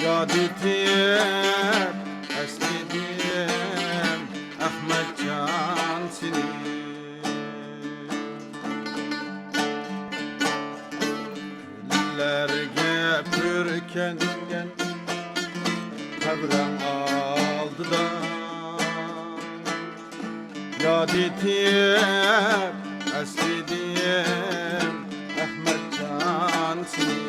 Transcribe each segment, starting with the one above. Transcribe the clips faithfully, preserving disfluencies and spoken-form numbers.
ياد ئېتىپ ئەسلىدىم ئەخمەتجان سېنى. گۈللەرگە پۈركەنگەن قەبرەڭ ئالدىدا، ياد ئېتىپ ئەسلىدىم ئەخمەتجان سېنى.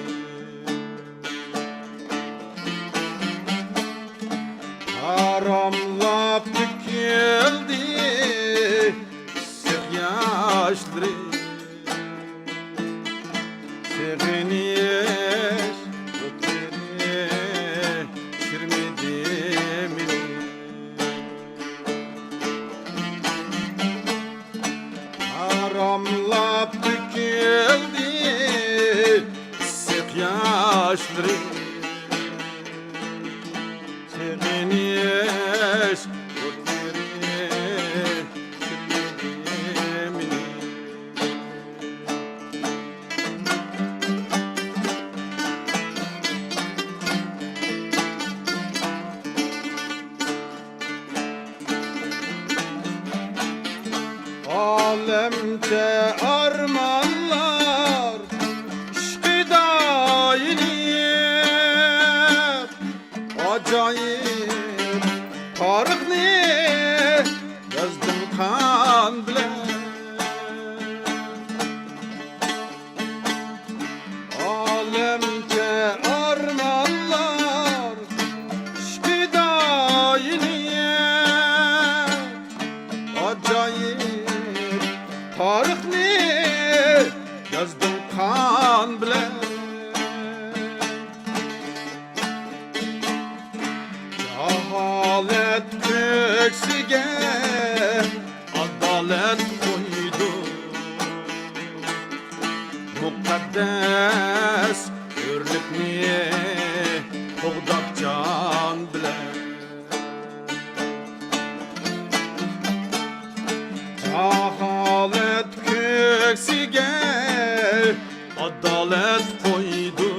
ھاراملاپ تۆكۈلدى ئىسسىق ياشلىرىم. سېغىنىش ئوتلىرى چىرمىدى مېنى. ھاراملاپ تۆكۈلدى ئىسسىق ياشلىرىم. سېغىنىش ئوتلىرى چىرمىدى مېنى. ئالەمچە ئارمانلار ئىشقىدا يېنىپ، ئاجايىپ تارىخنى يازدىم قان بىلەن. ئالەمچە ئارمانلار ئىشقىدا يېنىپ، ئاجايىپ تارىخنى يازدىم قان بىلەن. جاھالەت كۆكسىگە ئادالەت قويدى. مۇقەددەس ھۆرلۈكنى قوغداپ جان بىلەن. جاھالەت كۆكسىگە ئادالەت قويدى.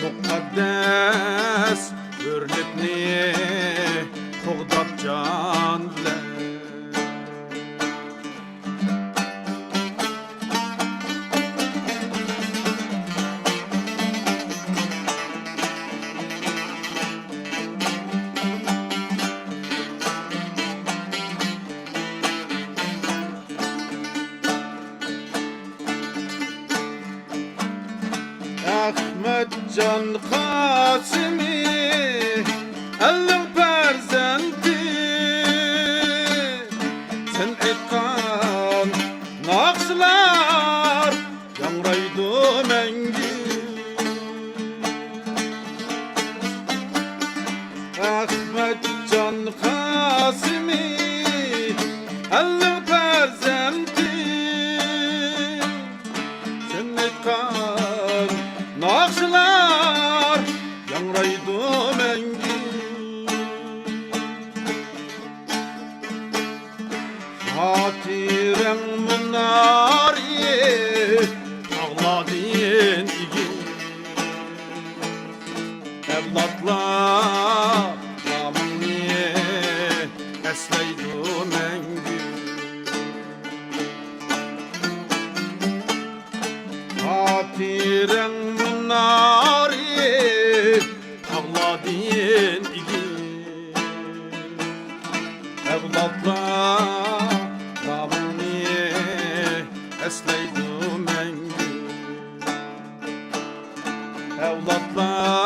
مۇقەددەس ھۆرلۈكنى قوغداپ جان بىلەن. ئەخمەتجان قاسىمى، ئەلنىڭ پەرزەنتى، سەن ئېيتقان ناخشىلار ياڭرايدۇ مەڭگۈ. ئەخمەتجان قاسىمى، ئەلنىڭ پەرزەنتى، سەن ئېيتقان ناخشىلار ياڭرايدۇ مەڭگۈ. خاتىرەڭ مۇنارى تاغلاردىن ئېگىز. ئەۋلادلار نامىڭنى ئەسلەيدۇ مەڭگۈ. خاتىرەڭ مۇنارى تاغلاردىن ئېگىز. ئەۋلادلار نامىڭنى ئەسلەيدۇ مەڭگۈ. ئەۋلادلار